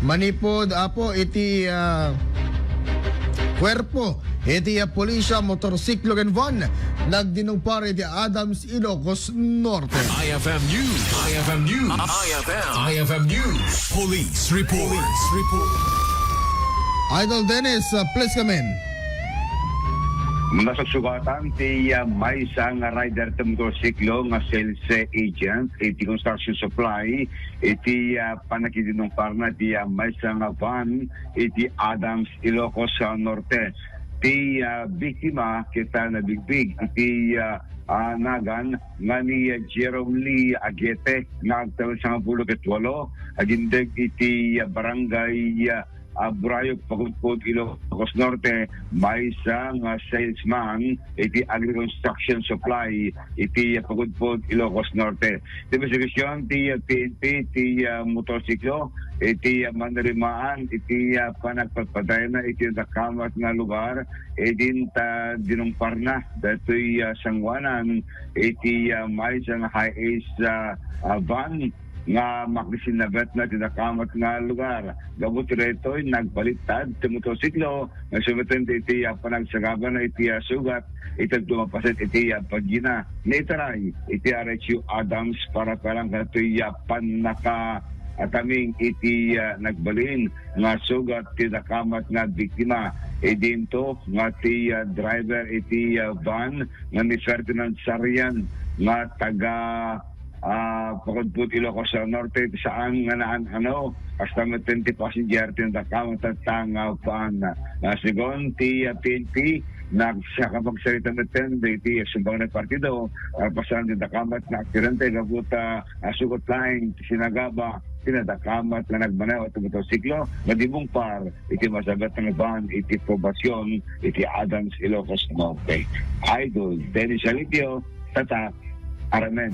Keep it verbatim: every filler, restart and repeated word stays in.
Manipud, Apo, iti, ah, kuerpo iti, ah, pulisya, motorsiklo ken van nagdinumpar iti Adams, Ilocos Norte. I F M News. I F M News. I F M. I F M News. Police report. Police report. Idol Dennis, ah, please come in. Nasuksugatan ti, ah, maysa nga rider ti motorsiklo nga sales, eh, agent iti construction supply iti, ah, pannakidinumparna ti, ah, maysa nga van iti Adams, Ilocos, ah, Norte. Ti, ah, biktima ket nabigbig iti, ah, ah, nagan nga ni, ah, Jerome Lee Aguete nga agtawen sangapulo ket walo, agindeg iti, ah, barangay, ah, ah, Burayok, Pagudpud, Ilocos Norte, maysa nga salesman iti agri-construction supply iti, ah, Pagudpud, Ilocos Norte. Ti imbestigasyon ti, ah, P N P ti, ah, motorsiklo iti, ah, manirimaan iti, ah, panagpatpatayna iti nakamat nga lugar, idin ta dinumparna datoy, ah, sanguanan iti, ah, maysa nga high-ace, ah, ah, van nga makisinnagetna ti nakamat nga lugar. Gapu ti daytoy, nagbalittad ti motorsiklo nga sumeten iti, ah, panagsagabana iti, ah, sugat iti agdumapaset iti, ah, pagina. Naitaray iti R H U Adams para parang kadatoy, ah, pannakaataming iti, ah, nagbalin nga sugat ti nakamat nga biktima. Idinto nga ti, ah, driver iti, ah, van nga ni Ferdinand Sarian nga taga, ah, Pagudpud, Ilocos Norte, saan nga naan-ano, hasta met ti passenger ti nakamat nga van. Ah, segun ti, ah, P N P, nagsakapagsarita met iti sumbang nga partido, ah, pasan ti nakamat nga aksidente, gapu ta, ah, sugat laeng ti sinagaba ti nadakamat nga nagmaneho iti motorsiklo nga dinumpar iti masagat nga van iti poblasion iti Adams, Ilocos Norte. Idol Dennis Alipio, Tatak, Aramen.